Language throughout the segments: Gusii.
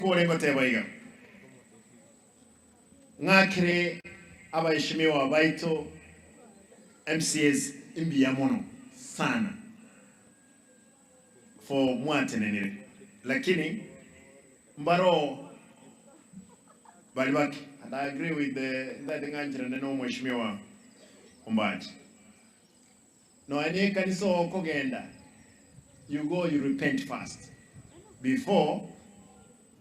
Kore ngoteba iga, ng'akere abaheshimiwa baito MCAs mbuya mono sana for mwatenenire, lakini mbaroo bari bake and I agree with the ntaete ng'ancherane na omweshimiwa Ombachi. Nonya ne ekanisa okogenda you go you repent first before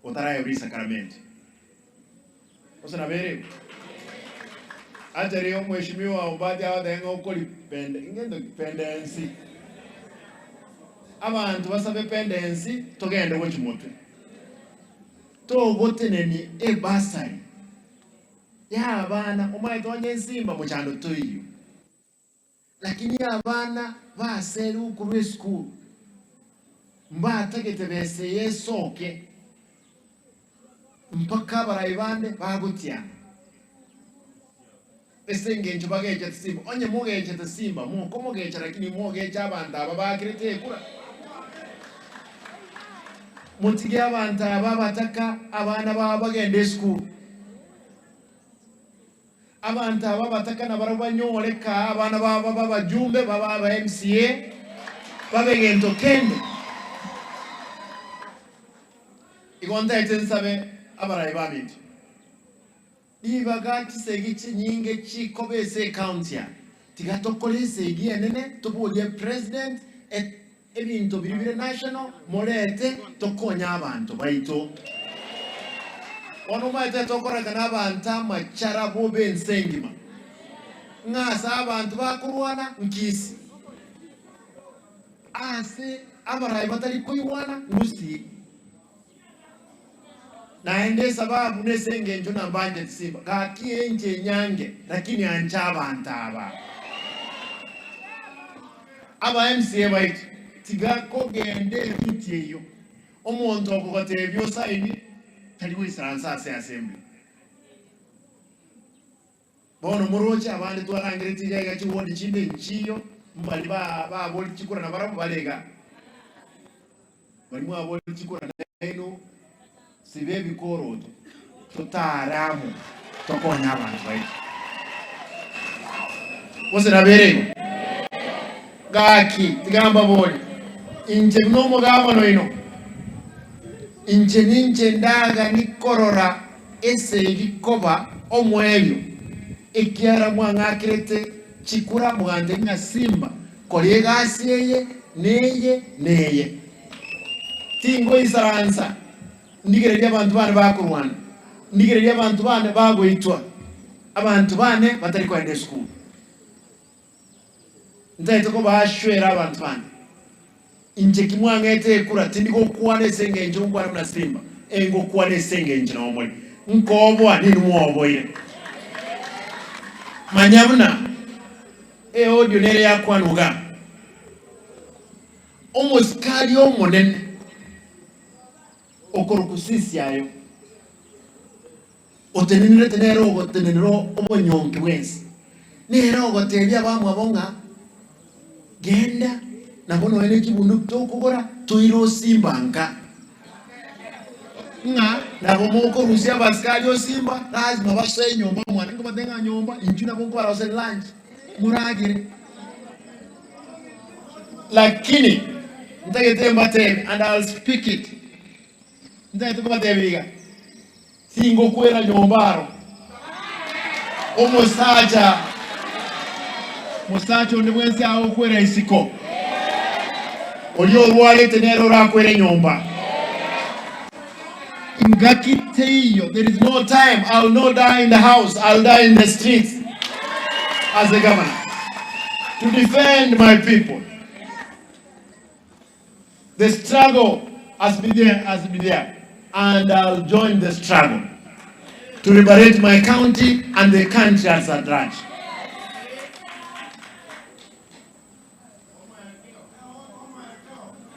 otaraewa risakaramenti. Gose nabo ere igo? Acha riria omweshimiwa Ombati agoteba ng'a okori pende ngento ki? Pendensi. Abanto basabe pendensi togende gochia motwe. Togotenenia ebasari ya abana omanyete onye ensimba mochando toiyo. Lakini abana baserigwe korwa esukuru mbatagete besa eye esoke mpaka abarai bande bagotiana ase engencho bagechete simba. Onye mogechete simba mokomogecha lakini mogeche abanto aba bakerete ekura. Motige abanto aba abataka abana babo bagende esukuru. Abanto aba abataka nabarabwo banyore kaa abana babo babe abajumbe, babe aba MCA, babe gento kende. Igo ntaete nsabe abarai baminto, ribaga chisegi chinyinge chikoba ase ecounty aa, tiga tokore esegi enene toborie president ebinto biria bire national morete tokonye abanto baito. Bono omanyete tokorekana abanto amachara bobe ense engima, ng'a ase abanto bakorwana nkisi, ase abarai batari koigwana ngusii. Naende esababu nese engencho nambancheti simba, gaki enche enyange lakini anche abanto aba. Aba MCA baito tiga kogenda eruti eyio, omonto okogotebia osaini tari goisaransa ase assembly. Bono moroche abande twarangeretie iga iga chiwodi chinde nchiyo, mbari ba babori chikura nabarabwo bare iga. Bari mwabori chikura nainwe siba ebikoroto totare amo tokonye abanto baito. Gose nabere igo? Gaki tiga mbabori, inche buna omogabana oino, inche ninche ndagani korora esegi koba omoerio, ekiagera mwang'akerete chikura mogantebi ng'a simba kora egasi eye, neye, neye. Tingoisaransa ndigererie abanto bane bakorwana, ndigererie abanto bane bagoitwa, abanto bane batari kogenda esukuru. Ntagete kobaashwera abanto bane. Inche ki mwang'ete ekura, tindi gokwana ase engencho nkwane buna simba, engokwana ase engencho nao more. Nkoboa ninwe mwoboire. Manya buna eaudio nere yakwanwa igaa. Omosikari omonene okorokwa Sisiayo otenenerete nere ogotenenera obonyonke bwensi, nere ogotebia abamwabo ng'a genda nabo nonya ne chibunduki tokogora toire osimba nka, ng'a nabo mokorusia abasikari osimba lazima basoe nyomba mwane, nkobatebia ng'a nyomba inchuo nabo nkobaroseria lunch moragere. Lakini ntagete mbatebie and I'll speak it, ntagete kobatebia iga, Tingokwera nyomba aro. Omosacha mosacha onde bwensi agokwera isiko, oria orwarete nere orakwere nyomba. Ngaki teiyo, there is no time, I'll not die in the house, I'll die in the streets as a governor to defend my people. The struggle has been there, has been there, and I'll join the struggle to liberate my county and the country as at large.